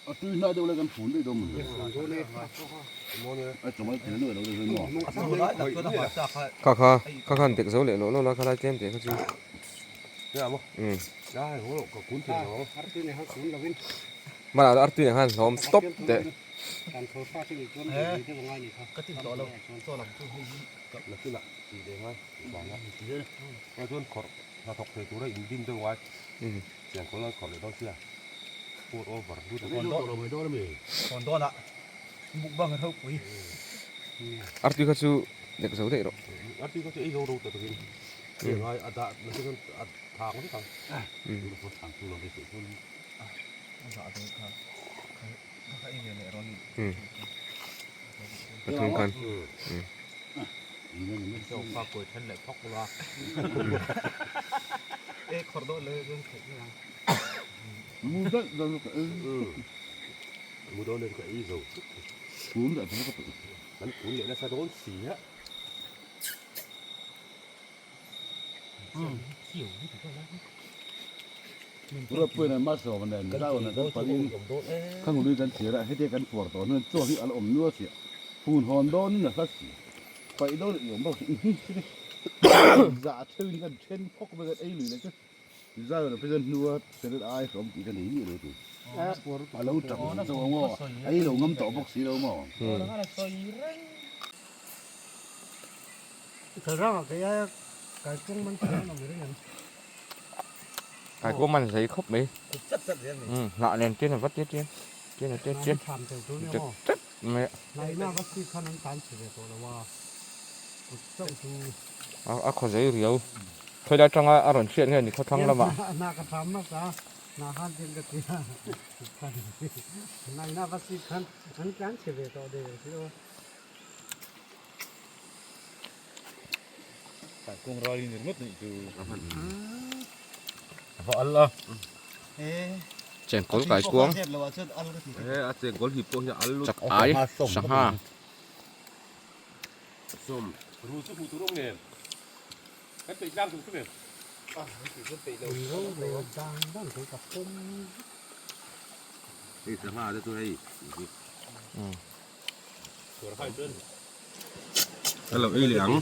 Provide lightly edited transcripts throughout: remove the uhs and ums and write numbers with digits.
A tui hnai deuh lai kan fun daih dawn maw? A chawhmeh thil nuai lo deuh hi maw? Kha kha kha khan dek zo leh lawh lawh la kha lai tlem teh kha chu. Umm. Hmanah chuan artui nen khan hlawm stop teh. Artui kha chu dek zo daih rawh. Pathum khan. Kaikuang man zei khawp mai. Hnah nen chian a va tia chian chian a tia chian chat chat mai a. A khaw zei riau. Khawi lai atanga a rawn hriat nge ni khawthlang lamah. Kung ral in ringawt nih chu. Va al a. Chengkawl kai kuang. He a chengkawl hip pawh hi a al lut. Chak ai sangha. Sawm. Ru chu hmuh tur awm nge? Kan peih tlang tur chu em? Hei sangha te chu hei. Hello ei leh ang.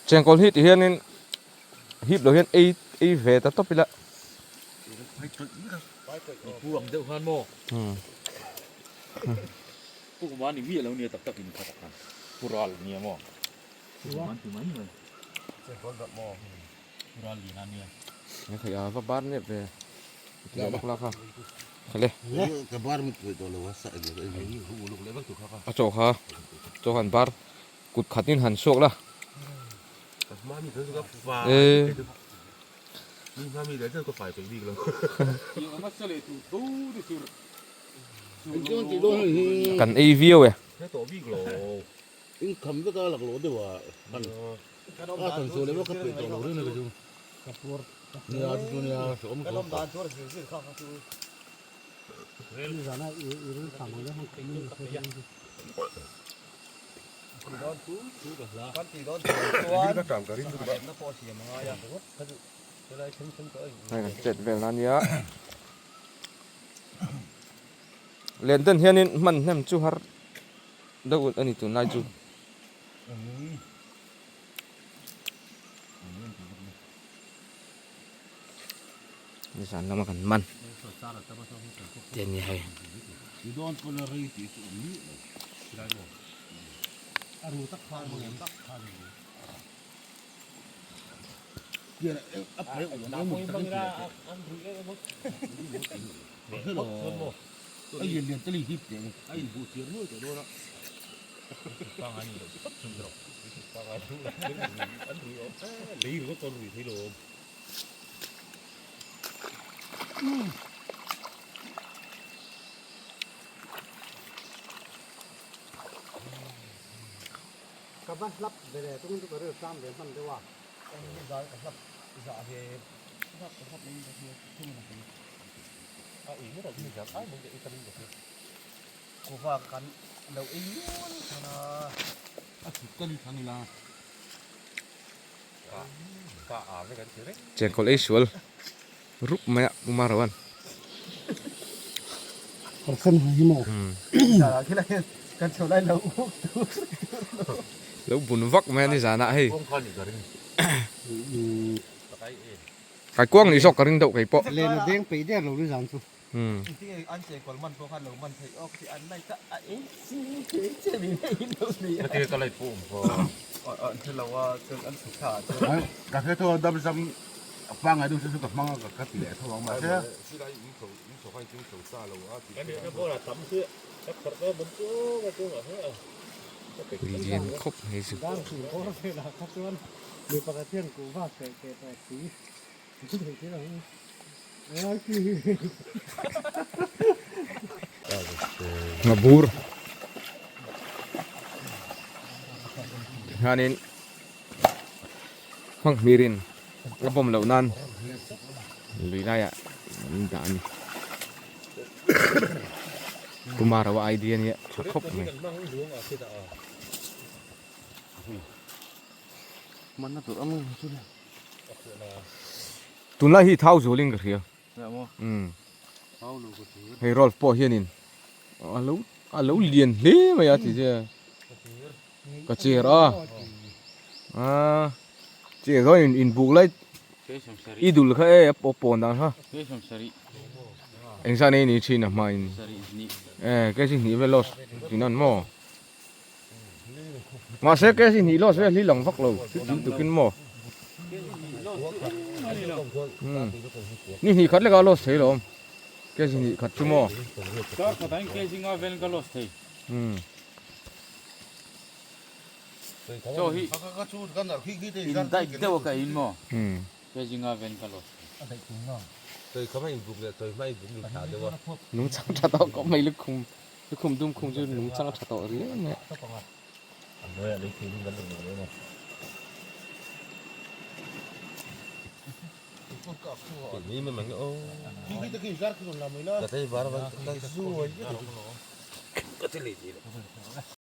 Chengkawl hi ti hianin hip lo hian ei ei ve ta tawp ila. Pu Kumar ni miah lo nia tak tak in khat khan Pu Ral nia maw Pu Kumar ti mai mai Pu Ral lian a nia. Nge thei a va bar nep ve ti leh lawk la kha khale. Ka bar mit ve tawh lo a sa eng eng eng hu uluk leh vek tur kha kha. A chaw kha chaw han bar kut khat in han suak la. E. Kan ei viau e. Hei kan chet vel na nia. Len den hianin hman hnem chu har deuh a ni tunlai chu. Nizan lama kan man te a ni hei. Ka va hlap ve le tung chu ka ril tlam ve hman deuh a. Kuhva kan lo ei nual than a. A thut ka ni thang ila. Chengkawl ei sual rup mai a Pu Maroan. Lo bun vak mai a ni zanah hei. Kaikuang nih zawk ka ring deuh kei pawh. Lian khawp mai chu. Ngabur hianin hmang hmirin a bawm loh nan lui laiah an dah a ni Kumar a idea nia tha khawp mai. Tunlai hi thau zualin ka hria. Umm. Hei Rolf pawh hianin a lo a lo lian hle mai a ti che ka chair a. Aa chair chuan in inbuk lai i dul kha e a pawn dan kha. Engzah nei ni thin a hmain. E kei hnih vel loss tih nan maw. Mahse kesi hnih loss vel hi lang vak lo chuti tukin maw umm ni hnih khat leka loss thei lo awm kesi hnih khat chu maw Kar khat ah kesi nga vel ka loss thei umm Chaw hi in daih deuh a ka in maw kesi nga vel ka loss thei. Nungchang tha tawh kawp mai lukhum. Lukhum dum khum chu nungchang a tha tawh riau mai a.